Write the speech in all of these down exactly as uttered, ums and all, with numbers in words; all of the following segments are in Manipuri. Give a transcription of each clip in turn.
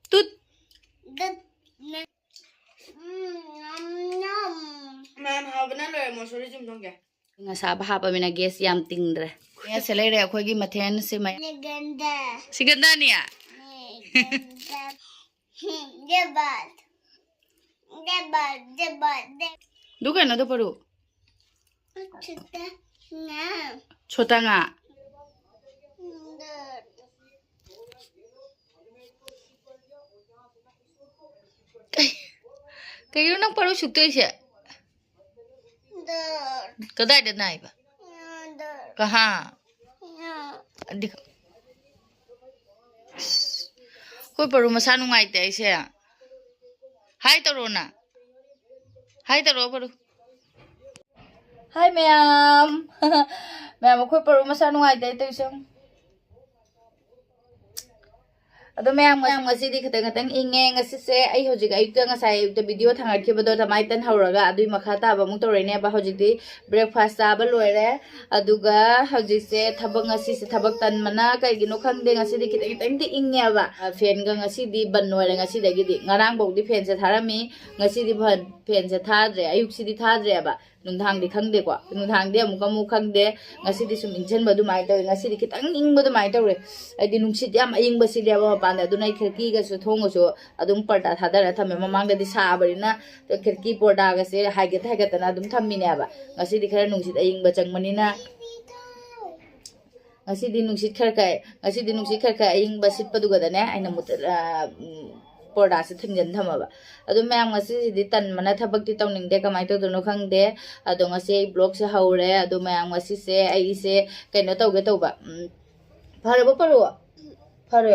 ꯇꯨꯠ꯫ ꯃꯌꯥꯝ ꯍꯥꯎꯕꯅ ꯂꯣꯏꯔꯦ, ꯃꯣꯁꯣꯔꯤ ꯆꯨꯝꯊꯣꯡꯒꯦ꯫ ꯉꯁꯥꯕ ꯍꯥꯞꯄꯃꯤꯅ gas ꯌꯥꯝ ꯇꯤꯡꯗ꯭ꯔꯦ꯫ ꯁꯦ ꯂꯩꯔꯦ ꯑꯩꯈꯣꯏꯒꯤ ꯃꯊꯦꯜꯁꯦ ꯃꯌꯥꯝ꯫ ꯁꯤꯒꯟꯗꯥꯅꯤ? ꯑꯗꯨ ꯀꯩꯅꯣꯗꯣ ꯄꯔꯨ? ꯁꯣꯇꯥ ꯉꯥ꯫ ꯀꯩ-, ꯀꯩꯒꯤꯅꯣ ꯅꯪ ꯄꯔꯨ ꯁꯨꯛꯇꯣꯏꯁꯦ? ꯀꯗꯥꯏꯗ ꯅꯥꯏꯕ? ꯀꯍꯥ? ꯑꯗꯤ-, ꯑꯁ, ꯑꯩꯈꯣꯏ ꯄꯔꯨ ꯃꯁꯥ ꯅꯨꯡꯉꯥꯏꯇꯦ ꯑꯩꯁꯦ꯫ Hi ꯇꯧꯔꯣꯅ꯫ Hi ꯇꯧꯔꯣ ꯄꯔꯨ꯫ Hi ꯃꯌꯥꯝ꯫ ꯃꯌꯥꯝ, ꯑꯩꯈꯣꯏ ꯄꯔꯨ ꯃꯁꯥ ꯅꯨꯡꯉꯥꯏꯇꯦ ꯇꯧꯔꯤꯁꯦ꯫ ꯑꯗꯣ ꯃꯌꯥꯝ, ꯃꯌꯥꯝ, ꯉꯁꯤꯗꯤ ꯈꯤꯇꯪ ꯈꯤꯇꯪ ꯏꯪꯉꯦ꯫ ꯉꯁꯤꯁꯦ ꯑꯩ ꯍꯧꯖꯤꯛ ꯑꯌꯨꯛꯇ, ꯉꯁꯥꯏ ꯑꯌꯨꯛꯇ video ꯊꯥꯡꯒꯠꯈꯤꯕꯗꯣ ꯑꯗꯨꯃꯥꯏꯅ ꯇꯟꯍꯧꯔꯒ ꯑꯗꯨꯏ ꯃꯈꯥ ꯇꯥꯕ ꯑꯃꯨꯛ ꯇꯧꯔꯛꯏꯅꯦꯕ꯫ ꯍꯧꯖꯤꯛꯇꯤ breakfast ꯆꯥꯕ ꯂꯣꯏꯔꯦ꯫ ꯑꯗꯨꯒ ꯍꯧꯖꯤꯛꯁꯦ ꯊꯕꯛ, ꯉꯁꯤꯁꯦ ꯊꯕꯛ ꯇꯟꯕꯅ ꯀꯩꯒꯤꯅꯣ ꯈꯪꯗꯦ, ꯉꯁꯤꯗꯤ ꯈꯤꯇꯪ ꯈꯤꯇꯪꯗꯤ ꯏꯪꯉꯦꯕ꯫ ꯑ, fanꯒ ꯉꯁꯤꯗꯤ ꯕꯟ ꯑꯣꯏꯔꯦ ꯉꯁꯤꯗꯒꯤꯗꯤ꯫ ꯉꯔꯥꯡꯐꯧꯗꯤ fanꯁꯦ ꯊꯥꯔꯝꯃꯤ, ꯉꯁꯤꯗꯤ ꯐ-, fanꯁꯦ ꯊꯥꯗ꯭ꯔꯦ, ꯑꯌꯨꯛꯁꯤꯗꯤ ꯊꯥꯗ꯭ꯔꯦꯕ꯫ ꯅꯨꯡꯗꯥꯡꯗꯤ ꯈꯪꯗꯦꯀꯣ, ꯅꯨꯡꯗꯥꯡꯗꯤ ꯑꯃꯨꯛ ꯑꯃꯨꯛ ꯈꯪꯗꯦ꯫ ꯉꯁꯤꯗꯤ ꯁꯨꯝ ꯏꯪꯁꯟꯕ ꯑꯗꯨꯃꯥꯏꯅ ꯇꯧꯋꯦ, ꯉꯁꯤꯗꯤ ꯈꯤꯇꯪ ꯏꯪꯕ ꯑꯗꯨꯃꯥꯏꯅ ꯇꯧꯔꯦ꯫ ꯍꯥꯏꯗꯤ ꯅꯨꯡꯁꯤꯠ ꯌꯥꯝ ꯑꯏꯪꯕ ꯁꯤꯠꯂꯦꯕ ꯃꯄꯥꯟꯗ, ꯑꯗꯨꯅ ꯑꯩ ꯈꯤꯔꯀꯤꯒꯁꯨ ꯊꯣꯡꯒꯁꯨ ꯑꯗꯨꯝ ꯄꯔꯗꯥ ꯊꯥꯗꯔ ꯊꯝꯃꯦ꯫ ꯃꯃꯥꯡꯗꯗꯤ ꯁꯥꯕꯅꯤꯅ ꯈꯤꯔꯀꯤ ꯄꯔꯗꯥꯒꯁꯦ ꯍꯥꯏꯒꯠ ꯍꯥꯏꯒꯠꯇꯅ ꯑꯗꯨꯝ ꯊꯝꯃꯤꯅꯦꯕ꯫ ꯉꯁꯤꯗꯤ ꯈꯔ ꯅꯨꯡꯁꯤꯠ ꯑꯏꯪꯕ ꯆꯪꯕꯅꯤꯅ, ꯉꯁꯤꯗꯤ ꯅꯨꯡꯁꯤꯠ ꯈꯔ ꯈꯔ, ꯉꯁꯤꯗꯤ ꯅꯨꯡꯁꯤꯠ ꯈꯔ ꯈꯔ ꯑꯏꯪꯕ ꯁꯤꯠꯄꯗꯨꯒꯗꯅꯦ ꯑꯩꯅ ꯃꯨꯠ-, ꯑ, ꯎꯝ, ꯄꯔꯗꯥꯁꯦ ꯊꯤꯡꯖꯤꯟ ꯊꯝꯃꯕ꯫ ꯑꯗꯨ ꯃꯌꯥꯝ, ꯉꯁꯤꯁꯤꯗꯤ ꯇꯟꯕꯅ ꯊꯕꯛꯇꯤ ꯇꯧꯅꯤꯡꯗꯦ, ꯀꯃꯥꯏꯅ ꯇꯧꯗꯣꯏꯅꯣ ꯈꯪꯗꯦ꯫ ꯑꯗꯣ ꯉꯁꯤ ꯑꯩ vlogꯁꯦ ꯍꯧꯔꯦ꯫ ꯑꯗꯣ ꯃꯌꯥꯝ, ꯉꯁꯤꯁꯦ ꯑꯩꯁꯦ ꯀꯩꯅꯣ ꯇꯧꯒꯦ ꯇꯧꯕ꯫ ꯎꯝ, ꯐꯔꯕꯣ ꯄꯔꯨ? ꯐꯔꯦ?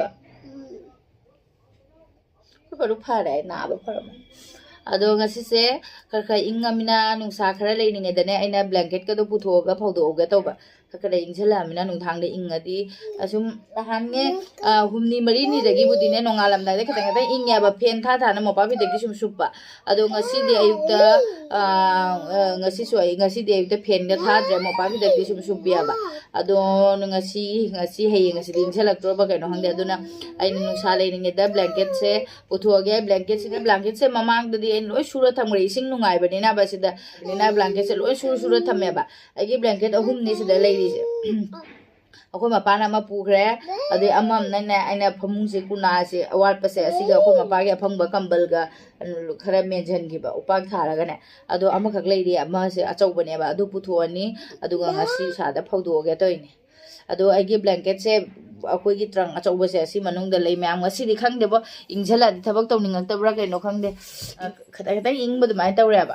ꯑꯩꯈꯣꯏ ꯄꯔꯨ ꯐꯔꯦ, ꯅꯥꯕ ꯐꯔꯝꯃꯦ꯫ ꯑꯗꯣ ꯉꯁꯤꯁꯦ ꯈꯔ ꯈꯔ ꯏꯪꯉꯃꯤꯅ ꯅꯨꯡꯁꯥ ꯈꯔ ꯂꯩꯔꯤꯉꯩꯗꯅꯦ ꯑꯩꯅ blanketꯀꯗꯣ ꯄꯨꯊꯣꯛꯑꯒ ꯐꯧꯗꯣꯛꯍꯧꯒꯦ ꯇꯧꯕ꯫ ꯈꯔ ꯈꯔ ꯏꯪꯁꯜꯂꯛꯑꯃꯤꯅ ꯅꯨꯡꯗꯥꯡꯗ ꯏꯪꯉꯗꯤ ꯑꯁꯨꯝ ꯅꯍꯥꯟꯉꯦ, ꯑ, ꯍꯨꯝꯅꯤ ꯃꯔꯤꯅꯤꯗꯒꯤꯕꯨꯗꯤꯅꯦ ꯅꯣꯡꯉꯥꯜꯂꯝꯗꯥꯏꯗ ꯈꯤꯇꯪ ꯈꯤꯇꯪ ꯏꯪꯉꯦꯕ, ꯐꯦꯟ ꯊꯥ ꯊꯥꯅ ꯃꯣꯄꯥ ꯐꯤꯗꯛꯇꯤ ꯁꯨꯝ ꯁꯨꯞꯄ꯫ ꯑꯗꯣ ꯉꯁꯤꯗꯤ ꯑꯌꯨꯛꯇ, ꯑ, ꯑ, ꯉꯁꯤꯁꯨ ꯑꯩ, ꯉꯁꯤꯗꯤ ꯑꯌꯨꯛꯇ ꯐꯦꯟꯒ ꯊꯥꯗ꯭ꯔꯦ, ꯃꯣꯄꯥ ꯐꯤꯗꯛꯇꯤ ꯁꯨꯝ ꯁꯨꯞꯄꯦꯕ꯫ ꯑꯗꯣ ꯉꯁꯤ, ꯉꯁꯤ ꯍꯌꯦꯡ ꯉꯁꯤꯗꯤ ꯏꯪꯁꯜꯂꯛꯇ꯭ꯔꯣꯕ ꯀꯩꯅꯣ ꯈꯪꯗꯦ꯫ ꯑꯗꯨꯅ ꯑꯩꯅ ꯅꯨꯡꯁꯥ ꯂꯩꯔꯤꯉꯩꯗ ꯕ꯭ꯂꯦꯡꯀꯦꯠꯁꯦ ꯄꯨꯊꯣꯛꯑꯒꯦ꯫ ꯕ꯭ꯂꯦꯡꯀꯦꯠꯁꯤꯗ, ꯕ꯭ꯂꯦꯡꯀꯦꯠꯁꯦ ꯃꯃꯥꯡꯗꯗꯤ ꯑꯩꯅ ꯂꯣꯏ ꯁꯨꯔ ꯊꯝꯈ꯭ꯔꯦ, ꯏꯁꯤꯡ ꯅꯨꯡꯉꯥꯏꯕꯅꯤꯅ ꯁꯤꯗ꯫ ꯑꯗꯨꯅ ꯕ꯭ꯂꯦꯡꯀꯦꯠꯁꯦ ꯂꯣꯏ ꯁꯨꯔ ꯁꯨꯔ ꯊꯝꯃꯦꯕ꯫ ꯑꯩꯒꯤ ꯕ꯭ꯂꯦꯡꯀꯦꯠ ꯑꯍꯨꯝꯅꯤ ꯁꯤꯗ ꯂꯩꯔꯤꯁꯦ꯫ ꯑꯩꯈꯣꯏ ꯃꯄꯥꯅ ꯑꯃ ꯄꯨꯈ꯭ꯔꯦ, ꯑꯗꯩ ꯑꯃ ꯑꯃꯅꯅꯦ ꯑꯩꯅ ꯐꯃꯨꯡꯁꯦ ꯀꯨꯅꯥꯁꯦ ꯑꯋꯥꯠꯄꯁꯦ ꯑꯁꯤꯒ ꯑꯩꯈꯣꯏ ꯃꯄꯥꯒꯤ ꯑꯐꯪꯕ ꯀꯝꯕꯜꯒ ꯈꯔ ꯃꯦꯟꯁꯤꯟꯈꯤꯕ ꯎꯄꯥꯛ ꯊꯥꯔꯒꯅꯦ꯫ ꯑꯗꯣ ꯑꯃꯈꯛ ꯂꯩꯔꯤ, ꯑꯃꯁꯦ ꯑꯆꯧꯕꯅꯦꯕ, ꯑꯗꯨ ꯄꯨꯊꯣꯛꯑꯅꯤ, ꯑꯗꯨꯒ ꯉꯁꯤ ꯏꯁꯥꯗ ꯐꯧꯗꯣꯛꯑꯒꯦ ꯇꯧꯔꯤꯅꯦ꯫ ꯑꯗꯣ ꯑꯩꯒꯤ ꯕ꯭ꯂꯦꯡꯀꯦꯠꯁꯦ ꯑꯩꯈꯣꯏꯒꯤ ꯇ꯭ꯔꯪ ꯑꯆꯧꯕꯁꯦ ꯑꯁꯤ ꯃꯅꯨꯡꯗ ꯂꯩ ꯃꯌꯥꯝ꯫ ꯉꯁꯤꯗꯤ ꯈꯪꯗꯦꯕꯣ, ꯏꯪꯁꯜꯂꯛꯑꯗꯤ ꯊꯕꯛ ꯇꯧꯅꯤꯡꯉꯛꯇꯕ꯭ꯔꯥ ꯀꯩꯅꯣ ꯈꯪꯗꯦ, ꯈꯤꯇꯪ ꯈꯤꯇꯪ ꯏꯪꯕ ꯑꯗꯨꯃꯥꯏꯅ ꯇꯧꯔꯦꯕ꯫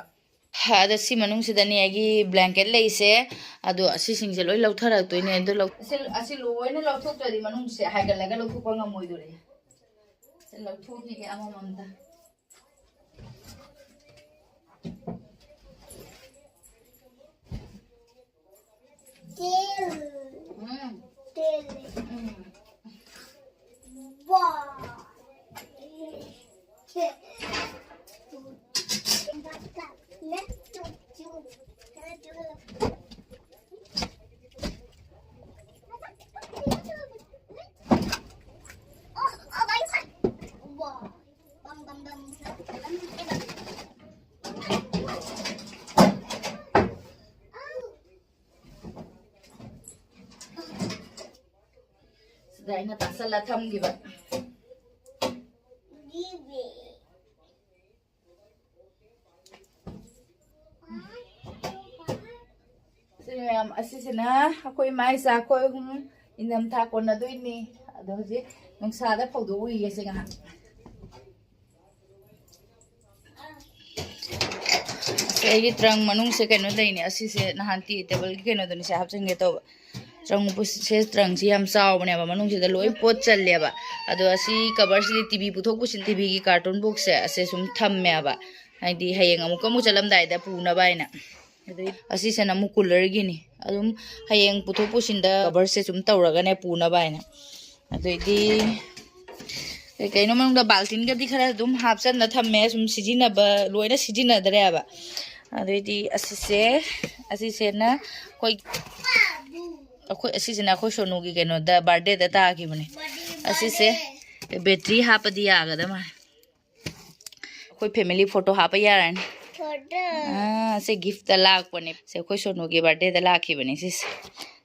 ꯑꯗ ꯁꯤ ꯃꯅꯨꯡꯁꯤꯗꯅꯦ ꯑꯩꯒꯤ ꯕ꯭ꯂꯦꯡꯀꯦꯠ ꯂꯩꯁꯦ꯫ ꯑꯗꯣ ꯑꯁꯤꯁꯤꯡꯁꯦ ꯂꯣꯏ ꯂꯧꯊꯔꯛꯇꯣꯏꯅꯦ꯫ ꯑꯗꯣ ꯂꯧ-, ꯑꯁꯤ, ꯑꯁꯤ ꯂꯣꯏꯅ ꯂꯧꯊꯣꯛꯇ꯭ꯔꯗꯤ ꯃꯅꯨꯡꯁꯦ ꯍꯥꯏꯒꯠꯂꯒ ꯂꯧꯊꯣꯛꯄ ꯉꯝꯃꯣꯏꯗꯣꯔꯤ꯫ ꯁꯤ ꯂꯧꯊꯣꯛꯈꯤꯒꯦ ꯑꯃꯃꯝꯇ꯫ ꯎꯝ꯫ ꯎꯝ꯫ ꯁꯤꯗ ꯑꯩꯅ ꯇꯥꯁꯜꯂ ꯊꯝꯈꯤꯕ꯫ ꯁꯤ ꯃꯌꯥꯝ ꯑꯁꯤꯁꯤꯅ ꯑꯩꯈꯣꯏ ꯏꯃꯥ ꯏꯆꯥ ꯑꯩꯈꯣꯏ ꯑꯍꯨꯝ ꯏꯪꯊꯝꯊꯥ ꯀꯣꯟꯅꯗꯣꯏꯅꯤ꯫ ꯑꯗꯣ ꯍꯧꯖꯤꯛ ꯅꯨꯡꯁꯥꯗ ꯐꯧꯗꯣꯛꯎꯏꯒꯦ ꯁꯤ ꯉꯥꯏꯍꯥꯛ꯫ ꯑꯁꯤ ꯑꯩꯒꯤ ꯇ꯭ꯔꯪ ꯃꯅꯨꯡꯁꯦ ꯀꯩꯅꯣ ꯂꯩꯅꯦ, ꯑꯁꯤꯁꯦ ꯅꯍꯥꯟ ꯇꯤ ꯇꯦꯕꯜꯒꯤ ꯀꯩꯅꯣꯗꯨꯅꯤ, ꯁꯦ ꯍꯥꯞꯆꯤꯟꯒꯦ ꯇꯧꯕ꯫ ꯇ꯭ꯔꯪ ꯎꯄꯨꯁꯦ, ꯇ꯭ꯔꯪꯁꯤ ꯌꯥꯝ ꯆꯥꯎꯕꯅꯦꯕ, ꯃꯅꯨꯡꯁꯤꯗ ꯂꯣꯏ ꯄꯣꯠ ꯆꯜꯂꯦꯕ꯫ ꯑꯗꯣ ꯑꯁꯤ ꯀꯕꯔꯁꯤꯗꯤ ꯇꯤ ꯚꯤ ꯄꯨꯊꯣꯛ ꯄꯨꯁꯤꯟ, ꯇꯤ ꯚꯤꯒꯤ ꯀꯥꯔꯇꯨꯟ ꯕꯣꯛꯁꯁꯦ ꯑꯁꯦ ꯁꯨꯝ ꯊꯝꯃꯦꯕ, ꯍꯥꯏꯗꯤ ꯍꯌꯦꯡ ꯑꯃꯨꯛꯀ ꯑꯃꯨꯛ ꯆꯠꯂꯝꯗꯥꯏꯗ ꯄꯨꯅꯕ ꯍꯥꯏꯅ꯫ ꯑꯗꯩ ꯑꯁꯤꯁꯤꯅ ꯑꯃꯨꯛ ꯀꯨꯂꯔꯒꯤꯅꯤ꯫ ꯑꯗꯨꯝ ꯍꯌꯦꯡ ꯄꯨꯊꯣꯛ ꯄꯨꯁꯤꯟꯗ ꯀꯕꯔꯁꯦ ꯁꯨꯝ ꯇꯧꯔꯒꯅꯦ ꯄꯨꯅꯕ ꯍꯥꯏꯅ꯫ ꯑꯗꯩꯗꯤ ꯀꯩ ꯀꯩꯅꯣ ꯃꯅꯨꯡꯗ ꯕꯥꯜꯇꯤꯟꯒꯗꯤ ꯈꯔ ꯑꯗꯨꯝ ꯍꯥꯞꯆꯟꯅ ꯊꯝꯃꯦ, ꯁꯨꯝ ꯁꯤꯖꯤꯟꯅꯕ ꯂꯣꯏꯅ ꯁꯤꯖꯤꯟꯅꯗ꯭ꯔꯦꯕ꯫ ꯑꯗꯩꯗꯤ ꯑꯁꯤꯁꯦ, ꯑꯁꯤꯁꯦꯅ ꯑꯩꯈꯣꯏ ꯑꯩꯈꯣꯏ ꯑꯁꯤꯁꯤꯅ ꯑꯩꯈꯣꯏ ꯁꯣꯅꯨꯒꯤ ꯀꯩꯅꯣꯗ, ꯕꯥꯔꯗꯦꯗ ꯇꯥꯈꯤꯕꯅꯦ꯫ ꯑꯁꯤꯁꯦ ꯕꯦꯇ꯭ꯔꯤ ꯍꯥꯞꯄꯗꯤ ꯌꯥꯒꯗꯕ ꯃꯥꯜꯂꯦ꯫ ꯑꯩꯈꯣꯏ ꯐꯦꯃꯤꯂꯤ ꯐꯣꯇꯣ ꯍꯥꯞꯄ ꯌꯥꯔꯅꯤ꯫ ꯐꯣꯇꯣ꯫ ꯑꯥ, ꯁꯤ ꯒꯤꯐꯇ ꯂꯥꯛꯄꯅꯦ꯫ ꯁꯦ ꯑꯩꯈꯣꯏ ꯁꯣꯅꯨꯒꯤ ꯕꯥꯔꯗꯦꯗ ꯂꯥꯛꯈꯤꯕꯅꯦ ꯁꯤꯁꯦ꯫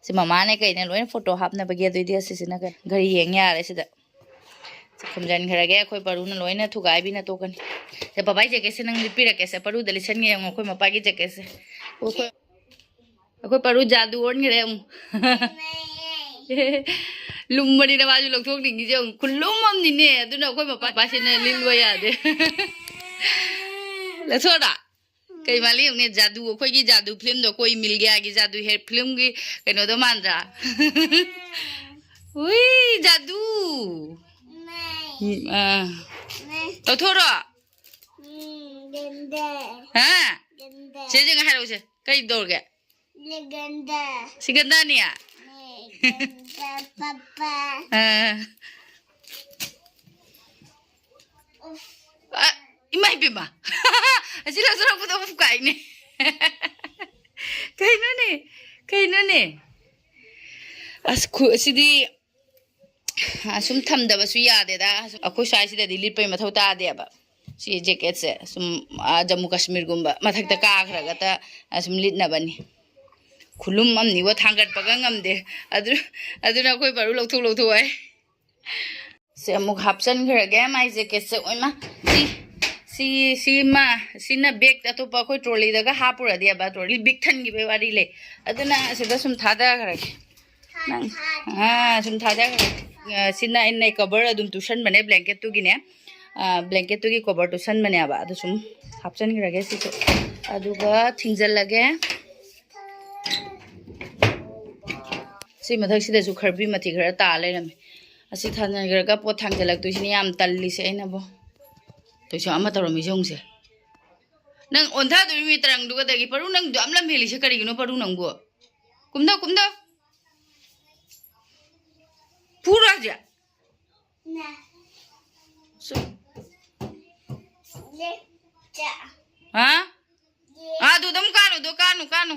ꯁꯤ ꯃꯃꯥꯅꯦ ꯀꯩꯅꯦ ꯂꯣꯏꯅ ꯐꯣꯇꯣ ꯍꯥꯞꯅꯕꯒꯤ꯫ ꯑꯗꯨꯏꯗꯤ ꯑꯁꯤꯁꯤꯅ ꯀꯩ-, ꯘꯔꯤ ꯌꯦꯡ ꯌꯥꯔꯦ ꯁꯤꯗ꯫ ꯁꯤ ꯈꯨꯝꯖꯤꯟꯈ꯭ꯔꯒꯦ꯫ ꯑꯩꯈꯣꯏ ꯄꯔꯨꯅ ꯂꯣꯏꯅ ꯊꯨꯒꯥꯏꯕꯤꯅ ꯇꯣꯛꯀꯅꯤ꯫ ꯁꯦ ꯕꯕꯥꯒꯤ ꯖꯦꯀꯦꯠꯁꯦ ꯅꯪ ꯂꯤꯠꯄꯤꯔꯛꯀꯦꯁꯦ꯫ ꯄꯔꯨꯗ ꯂꯤꯠꯁꯟꯒꯦ ꯌꯦꯡꯉꯣ ꯑꯩꯈꯣꯏ ꯃꯄꯥꯒꯤ ꯖꯦꯀꯦꯠꯁꯦ꯫ ꯑꯩꯈꯣꯏ ꯑꯩꯈꯣꯏ ꯄꯔꯨ ꯖꯥꯗꯨ ꯑꯣꯟꯈ꯭ꯔꯦ ꯑꯃꯨꯛ꯫ ꯂꯨꯝꯕꯅꯤꯅ ꯃꯥꯁꯨ ꯂꯧꯊꯣꯛꯅꯤꯡꯉꯤꯁꯦ ꯑꯃꯨꯛ꯫ ꯈꯨꯂꯨꯝ ꯑꯃꯅꯤꯅꯦ꯫ ꯑꯗꯨꯅ ꯑꯩꯈꯣꯏ ꯃꯄꯥꯁꯤꯅ ꯂꯤꯜꯂꯣ ꯌꯥꯗꯦ꯫ ꯂꯧꯊꯣꯛꯑꯣꯔꯥ? ꯀꯩ ꯃꯥꯜꯂꯤ ꯌꯦꯡꯉꯨꯅꯦ, ꯖꯥꯗꯨ, ꯑꯩꯈꯣꯏꯒꯤ ꯖꯥꯗꯨ ꯐꯤꯂꯝꯗꯣ, ꯀꯣꯏ ꯃꯤꯜ ꯒꯌꯥꯒꯤ ꯖꯥꯗꯨ ꯍꯦ ꯐꯤꯂꯝꯒꯤ ꯀꯩꯅꯣꯗꯣ ꯃꯥꯟꯗ꯭ꯔꯥ? ꯎꯏ, ꯖꯥꯗꯨ꯫ ꯎꯝ, ꯑꯥ꯫ ꯂꯧꯊꯣꯛꯑꯣꯔꯣ? ꯎꯝ, ꯒꯟꯗꯥ꯫ ꯍꯥ? ꯒꯟꯗꯥ꯫ ꯆꯦ ꯖꯦꯡ ꯍꯥꯏꯔꯛꯎꯁꯦ꯫ ꯀꯩ ꯇꯧꯔꯒꯦ? ꯂꯦꯒꯟꯗꯥ꯫ ꯁꯤꯒꯟꯗꯥꯅꯤ? ꯂꯦꯒꯟꯗꯥ ꯄꯥꯄꯥ꯫ ꯑꯥ꯫ ꯑ, ꯏꯃꯥ ꯏꯕꯦꯝꯃ꯫ ꯑꯁꯤ ꯂꯧꯊꯣꯔꯛꯄꯗ ꯑꯃꯨꯛ ꯀꯥꯏꯅꯦ꯫ ꯀꯩꯅꯣꯅꯦ? ꯀꯩꯅꯣꯅꯦ? ꯑꯁ, ꯈꯨ-, ꯑꯁꯤꯗꯤ ꯑꯁꯨꯝ ꯊꯝꯗꯕꯁꯨ ꯌꯥꯗꯦꯗ꯫ ꯑꯩꯈꯣꯏ ꯁ꯭ꯋꯥꯏꯁꯤꯗꯗꯤ ꯂꯤꯠꯄꯩ ꯃꯊꯧ ꯇꯥꯗꯦꯕ꯫ ꯁꯤ ꯖꯦꯀꯦꯠꯁꯦ ꯁꯨꯝ, ꯑꯥ, ꯖꯝꯃꯨ ꯀꯥꯁꯃꯤꯔꯒꯨꯝꯕ ꯃꯊꯛꯇ ꯀꯥꯈ꯭ꯔꯒꯇ, ꯑꯥ, ꯁꯨꯝ ꯂꯤꯠꯅꯕꯅꯤ꯫ ꯈꯨꯂꯨꯝ ꯑꯃꯅꯤꯕꯣ, ꯊꯥꯡꯒꯠꯄꯒ ꯉꯝꯗꯦ꯫ ꯑꯗꯨ, ꯑꯗꯨꯅ ꯑꯩꯈꯣꯏ ꯄꯔꯨ ꯂꯧꯊꯣꯛ ꯂꯧꯊꯣꯛ ꯍꯥꯏ꯫ ꯁꯦ ꯑꯃꯨꯛ ꯍꯥꯞꯆꯤꯟꯈ꯭ꯔꯒꯦ ꯃꯥꯏ ꯖꯦꯀꯦꯠꯁꯦ꯫ ꯑꯣꯏꯃ, ꯁꯤ, ꯁꯤ, ꯁꯤꯃ, ꯁꯤꯅ ꯕꯦꯒ ꯑꯇꯣꯞꯄ ꯑꯩꯈꯣꯏ ꯇ꯭ꯔꯣꯂꯤꯗꯒ ꯍꯥꯞꯄꯨꯔꯗꯤꯕ, ꯇ꯭ꯔꯣꯂꯤ ꯕꯤꯛ ꯊꯟꯈꯤꯕꯩ ꯋꯥꯔꯤ ꯂꯩ꯫ ꯑꯗꯨꯅ ꯑꯁꯤꯗ ꯁꯨꯝ ꯊꯥꯗꯈ꯭ꯔꯒꯦ꯫ ꯅꯪ, ꯑꯥ, ꯁꯨꯝ ꯊꯥꯗꯈ꯭ꯔꯦ꯫ ꯑ, ꯁꯤꯅ ꯑꯩꯅ ꯀꯕꯔ ꯑꯗꯨꯝ ꯇꯨꯁꯟꯕꯅꯦ ꯕ꯭ꯂꯦꯡꯀꯦꯠꯇꯨꯒꯤꯅꯦ꯫ ꯑ, ꯕ꯭ꯂꯦꯡꯀꯦꯠꯇꯨꯒꯤ ꯀꯣꯕꯔ ꯇꯨꯁꯟꯕꯅꯦꯕ꯫ ꯑꯗꯨ ꯁꯨꯝ ꯍꯥꯞꯆꯤꯟꯈ꯭ꯔꯒꯦ ꯁꯤꯁꯨ꯫ ꯑꯗꯨꯒ ꯊꯤꯡꯖꯤꯜꯂꯒꯦ꯫ ꯁꯤ ꯃꯊꯛꯁꯤꯗꯁꯨ ꯈꯔꯕꯤ ꯃꯊꯤ ꯈꯔ ꯇꯥ ꯂꯩꯔꯝꯃꯦ꯫ ꯑꯁꯤ ꯊꯥꯡꯖꯤꯟꯈ꯭ꯔꯒ ꯄꯣꯠ ꯊꯥꯡꯖꯤꯜꯂꯛꯇꯣꯏꯁꯤꯅꯤ ꯌꯥꯝ ꯇꯜꯂꯤꯁꯦ ꯑꯩꯅꯕꯨ꯫ ꯇꯣꯏꯁꯨ ꯑꯃ ꯇꯧꯔꯝꯃꯤꯁꯦ ꯌꯦꯡꯉꯨꯁꯦ꯫ ꯅꯪ ꯑꯣꯟꯊꯗꯣꯔꯤꯃꯤ ꯇꯔꯪꯗꯨꯒꯗꯒꯤ꯫ ꯄꯔꯨ, ꯅꯪꯗꯣ ꯌꯥꯝ ꯂꯝ ꯍꯦꯜꯂꯤꯁꯦ ꯀꯔꯤꯒꯤꯅꯣ ꯄꯔꯨ ꯅꯪꯕꯨ? ꯀꯨꯝꯊꯧ, ꯀꯨꯝꯊꯧ꯫ ꯐꯨꯔꯣ ꯍꯧꯖꯤꯛ꯫ ꯁꯨ-, ꯍꯥ? ꯑꯥ, ꯑꯗꯨ ꯑꯗꯨꯝ ꯀꯥꯅꯨ, ꯑꯗꯨ ꯀꯥꯅꯨ, ꯀꯥꯅꯨ꯫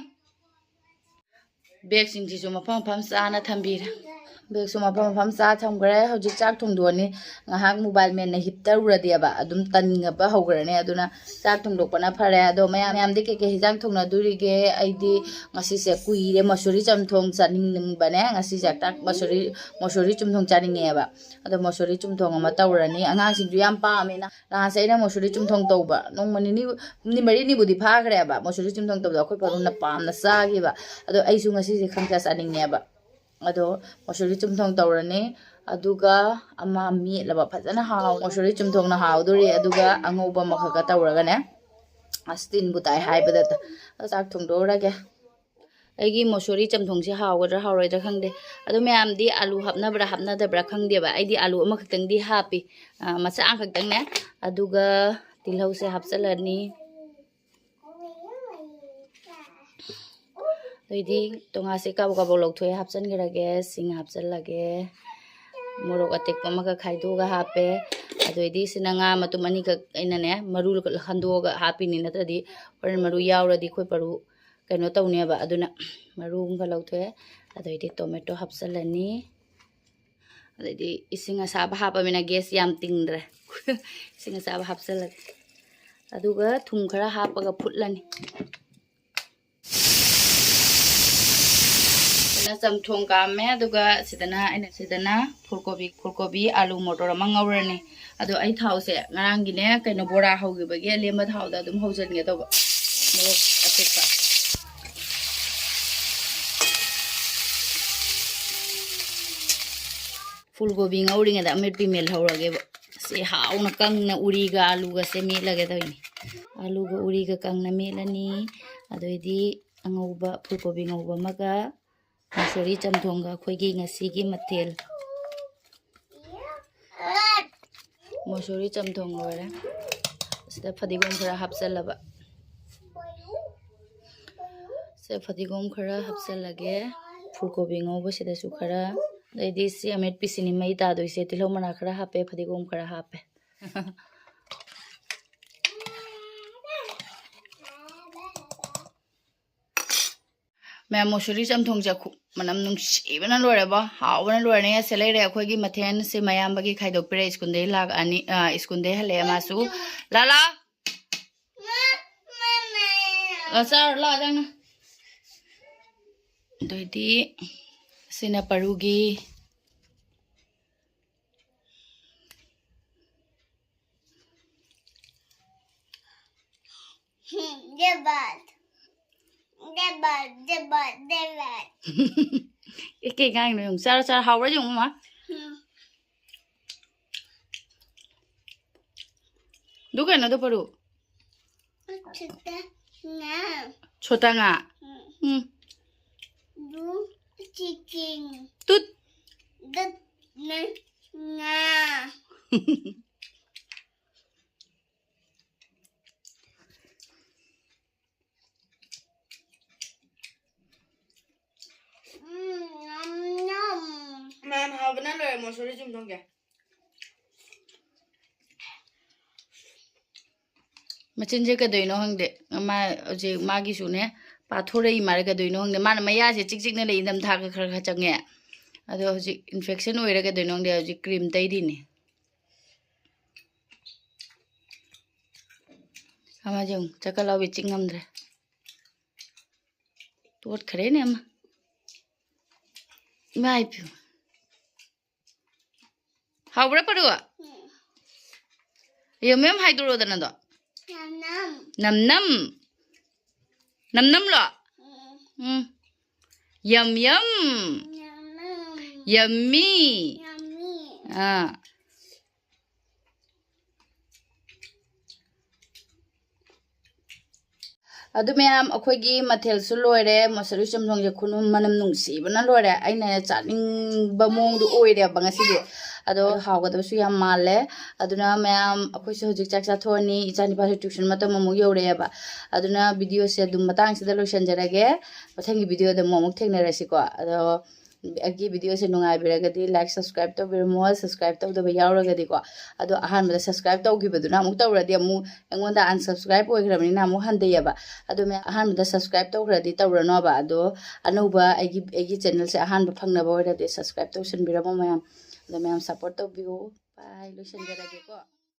ꯕꯦꯒꯁꯤꯡꯁꯤꯁꯨ ꯃꯐꯝ ꯃꯐꯝ ꯆꯥꯅ ꯊꯝꯕꯤꯔꯦ꯫ ꯕꯦꯒꯁꯨ ꯃꯐꯝ ꯃꯐꯝ ꯆꯥ ꯊꯝꯈ꯭ꯔꯦ꯫ ꯍꯧꯖꯤꯛ ꯆꯥꯛ ꯊꯣꯡꯗꯣꯛꯑꯅꯤ꯫ ꯉꯥꯏꯍꯥꯛ ꯃꯣꯕꯥꯏꯜ ꯃꯦꯟꯅ ꯍꯤꯞꯇꯔꯨꯔꯗꯤꯕ ꯑꯗꯨꯝ ꯇꯟꯅꯤꯡꯉꯛꯄ ꯍꯧꯈ꯭ꯔꯅꯤ꯫ ꯑꯗꯨꯅ ꯆꯥꯛ ꯊꯣꯡꯗꯣꯛꯄꯅ ꯐꯔꯦ꯫ ꯑꯗꯣ ꯃꯌꯥꯝ, ꯃꯌꯥꯝꯗꯤ ꯀꯩꯀꯩ ꯍꯤꯟꯖꯥꯡ ꯊꯣꯡꯅꯗꯣꯔꯤꯒꯦ? ꯑꯩꯗꯤ ꯉꯁꯤꯁꯦ ꯀꯨꯏꯔꯦ ꯃꯁꯨꯔꯤ ꯆꯝꯊꯣꯡ ꯆꯥꯅꯤꯡꯕꯅꯦ꯫ ꯉꯁꯤꯁꯦ ꯍꯦꯛꯇ ꯃꯁꯨꯔꯤ, ꯃꯁꯨꯔꯤ ꯆꯝꯊꯣꯡ ꯆꯥꯅꯤꯡꯉꯦꯕ꯫ ꯑꯗꯣ ꯃꯁꯨꯔꯤ ꯆꯝꯊꯣꯡ ꯑꯃ ꯇꯧꯔꯅꯤ꯫ ꯑꯉꯥꯡꯁꯤꯡꯁꯨ ꯌꯥꯝ ꯄꯥꯝꯃꯦꯅ꯫ ꯅꯍꯥꯟꯁꯦ ꯑꯩꯅ ꯃꯁꯨꯔꯤ ꯆꯝꯊꯣꯡ ꯇꯧꯕ ꯅꯣꯡꯃ ꯅꯤꯅꯤ, ꯍꯨꯝꯅꯤ ꯃꯔꯤꯅꯤꯕꯨꯗꯤ ꯐꯥꯈ꯭ꯔꯦꯕ꯫ ꯃꯁꯨꯔꯤ ꯆꯝꯊꯣꯡ ꯇꯧꯕꯗꯣ ꯑꯩꯈꯣꯏ ꯄꯥꯕꯨꯡꯅ ꯄꯥꯝꯅ ꯆꯥꯈꯤꯕ꯫ ꯑꯗꯣ ꯑꯩꯁꯨ ꯉꯁꯤꯁꯦ ꯈꯪꯆꯥ ꯆꯥꯅꯤꯡꯉꯦꯕ꯫ ꯑꯗꯣ ꯃꯁꯨꯔꯤ ꯆꯝꯊꯣꯡ ꯇꯧꯔꯅꯤ꯫ ꯑꯗꯨꯒ ꯑꯃ ꯃꯦꯠꯂꯕ ꯐꯖꯅ ꯍꯥꯎ-, ꯃꯁꯨꯔꯤ ꯆꯝꯊꯣꯡꯅ ꯍꯥꯎꯗꯣꯔꯤ꯫ ꯑꯗꯨꯒ ꯑꯉꯧꯕ ꯑꯃꯈꯛꯀ ꯇꯧꯔꯒꯅꯦ, ꯑꯁ ꯇꯤꯟꯕꯨ ꯇꯥꯏ ꯍꯥꯏꯕꯗ꯫ ꯑꯗꯣ ꯆꯥꯛ ꯊꯣꯡꯗꯣꯛꯎꯔꯒꯦ꯫ ꯑꯩꯒꯤ ꯃꯁꯨꯔꯤ ꯆꯝꯊꯣꯡꯁꯦ ꯍꯥꯎꯒꯗ꯭ꯔꯥ ꯍꯥꯎꯔꯣꯏꯗ꯭ꯔꯥ ꯈꯪꯗꯦ꯫ ꯑꯗꯣ ꯃꯌꯥꯝꯗꯤ ꯑꯥꯂꯨ ꯍꯥꯞꯅꯕ꯭ꯔꯥ ꯍꯥꯞꯅꯗꯕ꯭ꯔꯥ ꯈꯪꯗꯦꯕ꯫ ꯑꯩꯗꯤ ꯑꯥꯂꯨ ꯑꯃꯈꯛꯇꯪꯗꯤ ꯍꯥꯞꯄꯤ, ꯑ, ꯃꯆꯥ ꯑꯃꯈꯛꯇꯪꯅꯦ꯫ ꯑꯗꯨꯒ ꯇꯤꯜꯍꯧꯁꯦ ꯍꯥꯞꯆꯤꯜꯂꯅꯤ꯫ ꯑꯗꯩꯗꯤ ꯇꯣꯉꯥꯁꯦ ꯀꯥꯕꯛ ꯀꯥꯕꯛ ꯂꯧꯊꯣꯛꯑꯦ, ꯍꯥꯞꯆꯤꯟꯈ꯭ꯔꯒꯦ꯫ ꯁꯤꯡ ꯍꯥꯞꯆꯤꯜꯂꯒꯦ꯫ ꯃꯣꯔꯣꯛ ꯑꯇꯦꯛꯄ ꯑꯃꯒ ꯈꯥꯏꯗꯣꯛꯑꯒ ꯍꯥꯞꯄꯦ꯫ ꯑꯗꯩꯗꯤ ꯁꯤꯅ ꯉꯥ ꯃꯇꯨꯝ ꯑꯅꯤꯈꯛ ꯑꯩꯅꯅꯦ ꯃꯔꯨ ꯈꯟꯗꯣꯛꯑꯒ ꯍꯥꯞꯄꯤꯅꯤ, ꯅꯠꯇ꯭ꯔꯗꯤ ꯍꯣꯔꯦꯟ ꯃꯔꯨ ꯌꯥꯎꯔꯗꯤ ꯑꯩꯈꯣꯏ ꯄꯔꯨ ꯀꯩꯅꯣ ꯇꯧꯅꯦꯕ꯫ ꯑꯗꯨꯅ ꯃꯔꯨ ꯑꯃꯒ ꯂꯧꯊꯣꯛꯑꯦ꯫ ꯑꯗꯩꯗꯤ ꯇꯣꯃꯦꯇꯣ ꯍꯥꯞꯆꯤꯜꯂꯅꯤ꯫ ꯑꯗꯩꯗꯤ ꯏꯁꯤꯡ ꯑꯁꯥꯕ ꯍꯥꯞꯄꯃꯤꯅ ꯒꯦꯁ ꯌꯥꯝ ꯇꯤꯡꯗ꯭ꯔꯦ꯫ ꯏꯁꯤꯡ ꯑꯁꯥꯕ ꯍꯥꯞꯆꯤꯜꯂꯒꯦ꯫ ꯑꯗꯨꯒ ꯊꯨꯝ ꯈꯔ ꯍꯥꯞꯄꯒ ꯐꯨꯠꯂꯅꯤ꯫ ꯁꯤꯗꯅ ꯆꯝꯊꯣꯡ ꯀꯥꯝꯃꯦ, ꯑꯗꯨꯒ ꯁꯤꯗꯅ ꯑꯩꯅ, ꯁꯤꯗꯅ ꯐꯨꯜꯀꯣꯕꯤ, ꯐꯨꯜꯀꯣꯕꯤ, ꯑꯥꯂꯨ, ꯃꯣꯇꯣꯔ ꯑꯃ ꯉꯧꯔꯅꯤ꯫ ꯑꯗꯣ ꯑꯩ ꯊꯥꯎꯁꯦ ꯉꯔꯥꯡꯒꯤꯅꯦ, ꯀꯩꯅꯣ, ꯕꯣꯔꯥ ꯍꯧꯈꯤꯕꯒꯤ ꯑꯂꯦꯝꯕ ꯊꯥꯎꯗ ꯑꯗꯨꯝ ꯍꯧꯖꯤꯟꯒꯦ ꯇꯧꯕ꯫ ꯃꯣꯔꯣꯛ ꯑꯇꯦꯛꯄ꯫ ꯐꯨꯜꯀꯣꯕꯤ ꯉꯧꯔꯤꯉꯩꯗ ꯑꯃꯦꯠꯄꯤ ꯃꯦꯠꯍꯧꯔꯒꯦꯕ꯫ ꯁꯤ ꯍꯥꯎꯅ ꯀꯪꯅ ꯎꯔꯤꯒ ꯑꯥꯂꯨꯒꯁꯦ ꯃꯦꯠꯂꯒꯦ ꯇꯧꯔꯤꯅꯤ꯫ ꯑꯥꯂꯨꯒ ꯎꯔꯤꯒ ꯀꯪꯅ ꯃꯦꯠꯂꯅꯤ꯫ ꯑꯗꯩꯗꯤ ꯑꯉꯧꯕ, ꯐꯨꯜꯀꯣꯕꯤ ꯉꯧꯕ ꯑꯃꯒ ꯃꯁꯣꯔꯤ ꯆꯝꯊꯣꯡꯒ ꯑꯩꯈꯣꯏꯒꯤ ꯉꯁꯤꯒꯤ ꯃꯊꯦꯜ꯫ ꯃꯁꯣꯔꯤ ꯆꯝꯊꯣꯡ ꯂꯣꯏꯔꯦ꯫ ꯑꯁꯤꯗ ꯐꯗꯤꯒꯣꯝ ꯈꯔ ꯍꯥꯞꯆꯜꯂꯕ꯫ ꯁꯦ, ꯐꯗꯤꯒꯣꯝ ꯈꯔ ꯍꯥꯞꯆꯜꯂꯒꯦ꯫ ꯐꯨꯜ ꯀꯣꯕꯤ ꯉꯧꯕꯁꯤꯗꯁꯨ ꯈꯔ꯫ ꯑꯗꯩꯗꯤ ꯁꯤ ꯑꯃꯦꯠꯄꯤꯁꯤꯅꯤ ꯃꯩ ꯇꯥꯗꯣꯏꯁꯦ꯫ ꯇꯤꯜꯍꯧ ꯃꯅꯥ ꯈꯔ ꯍꯥꯞꯄꯦ, ꯐꯗꯤꯒꯣꯝ ꯈꯔ ꯍꯥꯞꯄꯦ꯫ ꯃꯌꯥꯝ, ꯃꯨꯁꯨꯔꯤ ꯆꯝꯊꯣꯡꯁꯦ ꯈꯨ-, ꯃꯅꯝ ꯅꯨꯡꯁꯤꯕꯅ ꯂꯣꯏꯔꯦꯕꯣ, ꯍꯥꯎꯕꯅ ꯂꯣꯏꯔꯦ꯫ ꯁꯦ ꯂꯩꯔꯦ ꯑꯩꯈꯣꯏꯒꯤ ꯃꯊꯦꯜ꯫ ꯁꯤ ꯃꯌꯥꯝꯕꯒꯤ ꯈꯥꯏꯗꯣꯛꯄꯤꯔꯦ꯫ ꯁ꯭ꯀꯨꯜꯗꯩ ꯂꯥꯛꯑꯅꯤ, ꯑ, ꯁ꯭ꯀꯨꯜꯗꯩ ꯍꯜꯂꯛꯑꯦ ꯃꯥꯁꯨ꯫ ꯂꯥꯂꯥ! ꯂꯥ, ꯆꯥꯔꯣ, ꯂꯥ, ꯆꯪꯅ꯫ ꯑꯗꯨꯑꯣꯏꯗꯤ ꯁꯤꯅ ꯄꯔꯨꯒꯤ꯫ ꯗꯦꯕꯥꯠ꯫ ꯗꯦꯕꯥꯠ, ꯗꯦꯕꯥꯠ, ꯗꯦꯕꯥꯠ꯫ ꯑꯦ, ꯀꯩ ꯉꯥꯡꯉꯤꯅꯣ ꯌꯦꯡꯉꯨ꯫ ꯆꯥꯔꯣ, ꯆꯥꯔꯣ, ꯍꯥꯎꯕ꯭ꯔꯥ ꯌꯦꯡꯉꯨ, ꯃꯃꯥ꯫ ꯎꯝ꯫ ꯑꯗꯨ ꯀꯩꯅꯣꯗꯣ ꯄꯔꯨ? ꯁꯣꯇꯥ ꯉꯥ꯫ ꯁꯣꯇꯥ ꯉꯥ? ꯎꯝ꯫ ꯎꯝ꯫ ꯑꯗꯨ ꯆꯤꯀꯤꯟ꯫ ꯇꯨꯠ꯫ ꯗꯠ ꯅ ꯉꯥ꯫ ꯎꯝ, ꯅꯝ, ꯅꯝ꯫ ꯃꯌꯥꯝ, ꯍꯥꯎꯕꯅ ꯂꯣꯏꯔꯦ ꯃꯣꯁꯣꯔꯤ ꯆꯝꯊꯣꯡꯁꯦ꯫ ꯃꯆꯤꯟꯁꯦ ꯀꯩꯗꯧꯏꯅꯣ ꯈꯪꯗꯦ꯫ ꯃꯥ ꯍꯧꯖꯤꯛ ꯃꯥꯒꯤꯁꯨꯅꯦ, ꯄꯥꯊꯣꯔꯛꯏ ꯃꯥꯔꯦ, ꯀꯩꯗꯧꯏꯅꯣ ꯈꯪꯗꯦ꯫ ꯃꯥꯅ ꯃꯌꯥꯁꯦ ꯆꯤꯛ ꯆꯤꯛꯅ ꯂꯩ, ꯏꯪꯊꯝꯊꯥꯒ ꯈꯔ ꯈꯔ ꯆꯪꯉꯦ꯫ ꯑꯗꯣ ꯍꯧꯖꯤꯛ ꯏꯟꯐꯦꯛꯁꯟ ꯑꯣꯏꯔꯦ, ꯀꯩꯗꯧꯏꯅꯣ ꯈꯪꯗꯦ꯫ ꯍꯧꯖꯤꯛ ꯀ꯭ꯔꯤꯝ ꯇꯩꯔꯤꯅꯦ꯫ ꯑꯃꯁꯦ ꯑꯃꯨꯛ ꯆꯀꯠ ꯂꯥꯎꯕꯤ ꯆꯤꯛ ꯉꯝꯗ꯭ꯔꯦ꯫ ꯇꯣꯠꯈ꯭ꯔꯦꯅꯦ ꯑꯃ꯫ ꯏꯃꯥ ꯏꯄꯦꯝꯃ꯫ ꯍꯥꯎꯕ꯭ꯔꯥ, ꯄꯔꯨ? ꯎꯝ꯫ ꯌꯝ ꯌꯝ ꯍꯥꯏꯗꯣꯔꯛꯑꯣꯗꯅ ꯑꯗꯣ꯫ ꯅꯝ ꯅꯝ꯫ ꯅꯝ ꯅꯝ? ꯅꯝ ꯅꯝꯂꯣ? ꯎꯝ꯫ ꯎꯝ꯫ ꯌꯝ ꯌꯝ꯫ ꯅꯝ ꯅꯝ꯫ ꯌꯝꯃꯤ꯫ ꯌꯝꯃꯤ꯫ ꯑꯥ꯫ ꯑꯗꯨ ꯃꯌꯥꯝ, ꯑꯩꯈꯣꯏꯒꯤ ꯃꯊꯦꯜꯁꯨ ꯂꯣꯏꯔꯦ꯫ ꯃꯁꯔꯨ ꯆꯝꯊꯣꯡꯁꯦ ꯈꯨꯅꯨꯡ ꯃꯅꯝ ꯅꯨꯡꯁꯤꯕꯅ ꯂꯣꯏꯔꯦ꯫ ꯑꯩꯅ ꯆꯥꯅꯤꯡꯕ ꯃꯑꯣꯡꯗꯣ ꯑꯣꯏꯔꯦꯕ ꯉꯁꯤꯗꯤ꯫ ꯑꯗꯣ ꯍꯥꯎꯒꯗꯕꯁꯨ ꯌꯥꯝ ꯃꯥꯜꯂꯦ꯫ ꯑꯗꯨꯅ ꯃꯌꯥꯝ, ꯑꯩꯈꯣꯏꯁꯨ ꯍꯧꯖꯤꯛ ꯆꯥꯛ ꯆꯥꯊꯣꯛꯑꯅꯤ, ꯏꯆꯥꯅꯤꯄꯥꯁꯨ tuition ꯃꯇꯝ ꯑꯃꯨꯛ ꯌꯧꯔꯛꯑꯦꯕ꯫ ꯑꯗꯨꯅ video ꯁꯦ ꯑꯗꯨꯝ ꯃꯇꯥꯡꯁꯤꯗ ꯂꯣꯏꯁꯤꯟꯖꯔꯒꯦ꯫ ꯃꯊꯪꯒꯤ video ꯗ ꯑꯃꯨꯛ ꯑꯃꯨꯛ ꯊꯦꯡꯅꯔꯁꯤꯀꯣ꯫ ꯑꯗꯣ ꯑꯩꯒꯤ video ꯁꯦ ꯅꯨꯡꯉꯥꯏꯕꯤꯔꯒꯗꯤ like, subscribe ꯇꯧꯕꯤꯔꯝꯃꯣ, subscribe ꯇꯧꯗꯕ ꯌꯥꯎꯔꯒꯗꯤꯀꯣ꯫ ꯑꯗꯣ ꯑꯍꯥꯟꯕꯗ subscribe ꯇꯧꯈꯤꯕꯗꯨꯅ ꯑꯃꯨꯛ ꯇꯧꯔꯗꯤ ꯑꯃꯨꯛ ꯑꯩꯉꯣꯟꯗ unsubscribe ꯑꯣꯏꯈ꯭ꯔꯕꯅꯤꯅ ꯑꯃꯨꯛ ꯍꯟꯊꯩꯌꯦꯕ꯫ ꯑꯗꯣ ꯃꯌꯥꯝ, ꯑꯍꯥꯟꯕꯗ subscribe ꯇꯧꯈ꯭ꯔꯗꯤ ꯇꯧꯔꯅꯣꯕ꯫ ꯑꯗꯣ ꯑꯅꯧꯕ ꯑꯩꯒꯤ, ꯑꯩꯒꯤ channel ꯁꯦ ꯑꯍꯥꯟꯕ ꯐꯪꯅꯕ ꯑꯣꯏꯔꯗꯤ subscribe ꯇꯧꯁꯟꯕꯤꯔꯝꯃꯣ ꯃꯌꯥꯝ꯫ ꯑꯗꯣ ꯃꯌꯥꯝ support ꯇꯧꯕꯤꯌꯨ꯫ Bye, ꯂꯣꯏꯁꯤꯟꯖꯔꯒꯦꯀꯣ꯫